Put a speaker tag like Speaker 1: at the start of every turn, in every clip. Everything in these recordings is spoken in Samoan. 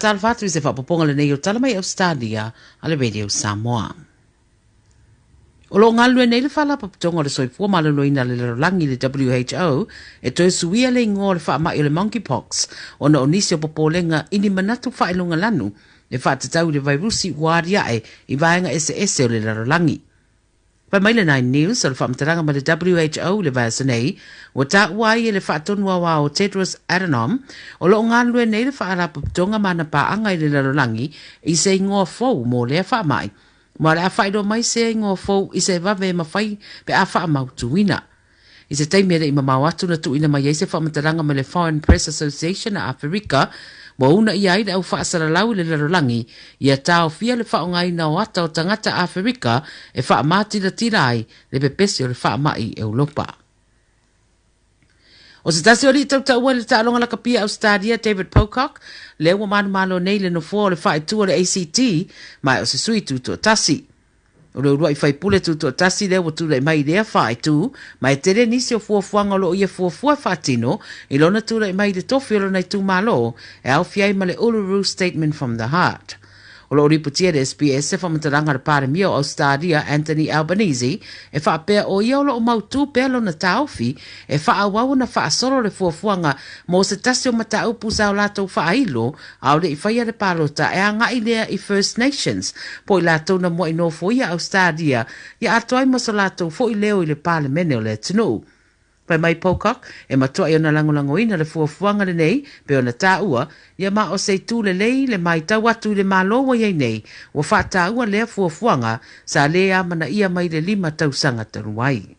Speaker 1: Faatalofa atu i se faaopoopoga lenei o Tala mai Ausetalia a le Radio Samoa. O lo o galulue nei le Faalapotopotoga o le Soifua Maloloina a le Lalolagi le WHO e toe suia le igoa o le faamai o le monkeypox ona o nisi o popolega i ni manatu faailogalanu e faatatau i le vairusi ua aliae i vaega eseese o le lalolagi. Fai mai le Nine News o le faamatalaga mai le WHO i le vaiaso nei, ua taua ai e le faatonu aoao o Tedros Adhanom, o lo o galulue nei le Faalapotopotoga ma ana paaga i le lalolagi i se igoa fou mo lea faamai, ma o le a faailoa mai sea igoa fou i se vave e mafai pe a faamautuina. I se taimi e le i mamao atu na tuuina mai ai se faamatalaga mai le Foreign Press Association a Aferika, ua uunaia ai le au faasalalau i le lalolagi ia taofia le faaaogaina o ata o tagata Aferika e faamatilatila ai le pepesi o le faamai i Europa. O se tasi o alii tautaua i le taaloga lakapi a Ausetalia, David Pocock, lea ua manumalo nei i le nofoa o le faaitu o le ACT, ma o se sui tutoatasi. O le uluai faipule tutoatasi lea ua tulai mai i lea faaitu, ma e tele nisi o fuafuaga o lo o ia fuafua e faatino i lona tulai mai i le tofi o lona itumalo e aofia ai ma le Uluru Statement from the Heart. O lo o lipotia e le SBS se faamatalaga a le Palemia o Ausetalia, Anthony Albanese, e faapea o ia o lo o mautū pea lona taofi e faaauau ona faasolo le fuafuaga mo se tasi o mataupu sa o latou faailo a o le i faia le palota e agai lea i First Nations po o i latou na muai nofoia Ausetalia ia atoa ai ma so latou foi leo i le Palemene o le atunuu. Fai mai Pocock, e matuai ona lagolagoina le fuafuaga lenei pei ona taua, ia ma o se itu lelei le matau atu i le Malo ua i ai nei, ua faataua lea fuafuaga sa le amanaia mai le 5 tausaga talu ai.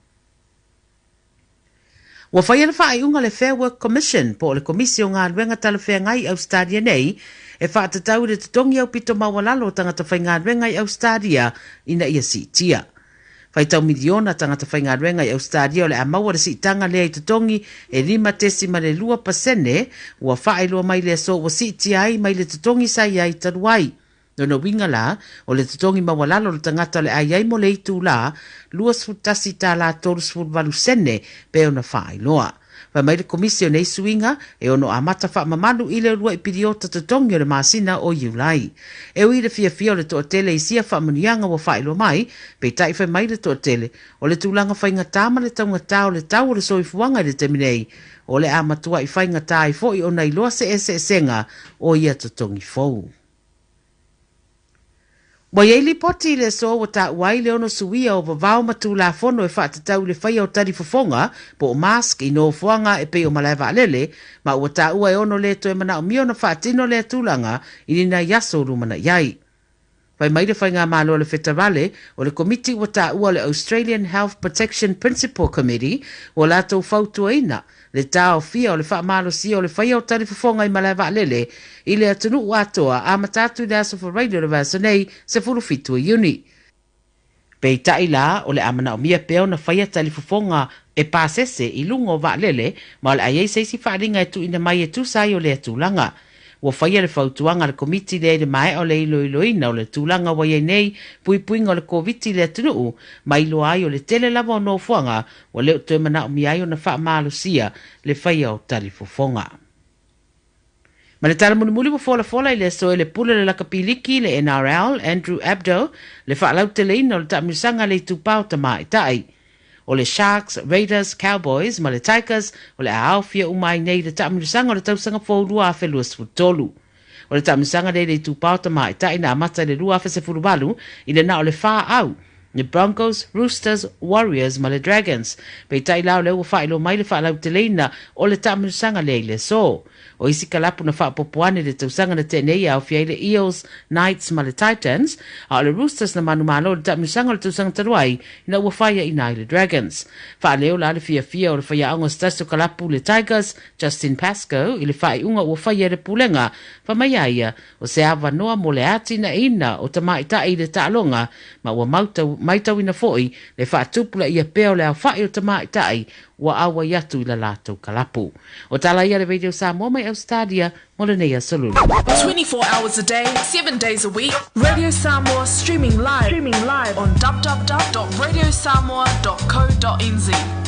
Speaker 1: Ua faia le faaiuga a le Fair Work Commission po o le Komisi o Galuega Talafeagai i Ausetalia nei e faatatau i le totogi aupito maualalo o tagata faigaluega i Ausetalia ina ia siitia. Faitau miliona tagata faigaluega i Ausetalia o le a maua le siitaga lea i totogi e 5.2 pasene ua faailoa mai le aso ua siitia ai mai le totogi sa i ai talu ai. Lona uiga la, o le totogi maualalo o le tagata o le a i ai mo le itulā, $21 38 sene pe ona faailoa. Fai mai le Komisi o nei suiga e ono amata faamamalu i le uluai piliota totogi o le masina o Iulai. E ui i le fiafia o le toatele i sia faamanuiaga ua faailoa mai, peitai fai mai le toatele, o le tulaga faigata ma le taugata o le tau o le soifuaga i le taimi nei, o le a matuai faigata ai foi ona iloa se eseesega o ia totogi fou. Ua i ai lipoti i le aso ua taua ai le ono suia o vavao ma tulafono e faatatau i le faia o talifofoga po o mask i nofoaga e pei o malae vaalele, ma ua taua e ono le toe manaomia ona faatino lea tulaga i ni nai aso o lumanai ai. Fai mai le Faigamalo a le Fetarale, o le komiti ua taua o le Australian Health Protection Principal Committee ua latou fautuaina le taofia o le faamalosia o le faia o talifofoga i malae vaalele i le atunuu atoa amata atu i le aso Faraile o le vaiaso nei, 17 o Iuni. Peitai la, o le a manaomia pea ona faia talifofoga e pasese i luga o vaalele ma o le a i ai se isi faaaliga e tuuina mai e tusa ai o lea tulaga. Ua faia le fautuaga a le Komiti lea i le maea o le iloiloina o le tulaga ua i ai nei puipuiga o le Koviti i le atunuu ma iloa ai o le tele lava o nofoaga ua le o toe manaomia ai ona faamalosia le faia o talifofoga. Ma le tala mulimuli ua folafola i le aso e le pule o le lakapiliki le NRL, Andrew Abdo, le faalauteleina o le taamilosaga a le itupa o tamaitai. O le Sharks, Raiders, Cowboys ma le Tigers o le a aofia uma ai nei i le taamilosaga o le tausaga fou 2023. O le taamilosaga lea i le itupa o tamaitai na amata i le 2018 i le na o le 4 au, le Broncos, Roosters, Warriors ma le Dragons. Peitai la o lea ua faailoa mai le faalauteleina o le taamilosaga lea i le aso. O isi kalapu na faaopoopo ane i le tausaga na tea nei e aofia ai le Eels, Knights ma le Titans, a o le Roosters na manumalo i le taamilosaga o le tausaga talu ai ina ua faiaina ai le Dragons. Faaleo la le fiafia o le faiaoga o se tasi o kalapu le Tigers, Justin Pascoe, i le faaiuga ua faia e le Pulega, fai mai a ia, o se avanoa mo le atinaeina o tamaitai i le taaloga, ma ua maitauina foi le faatupulaia pea o le aofai o tamaitai ua auai atu i la latou kalapu. O tala ia a le Radio Samoa mai Ausetalia mo lenei aso Lulu.
Speaker 2: 24 hours a day, 7 days a week, Radio Samoa streaming live, streaming live on www.radiosamoa.co.nz.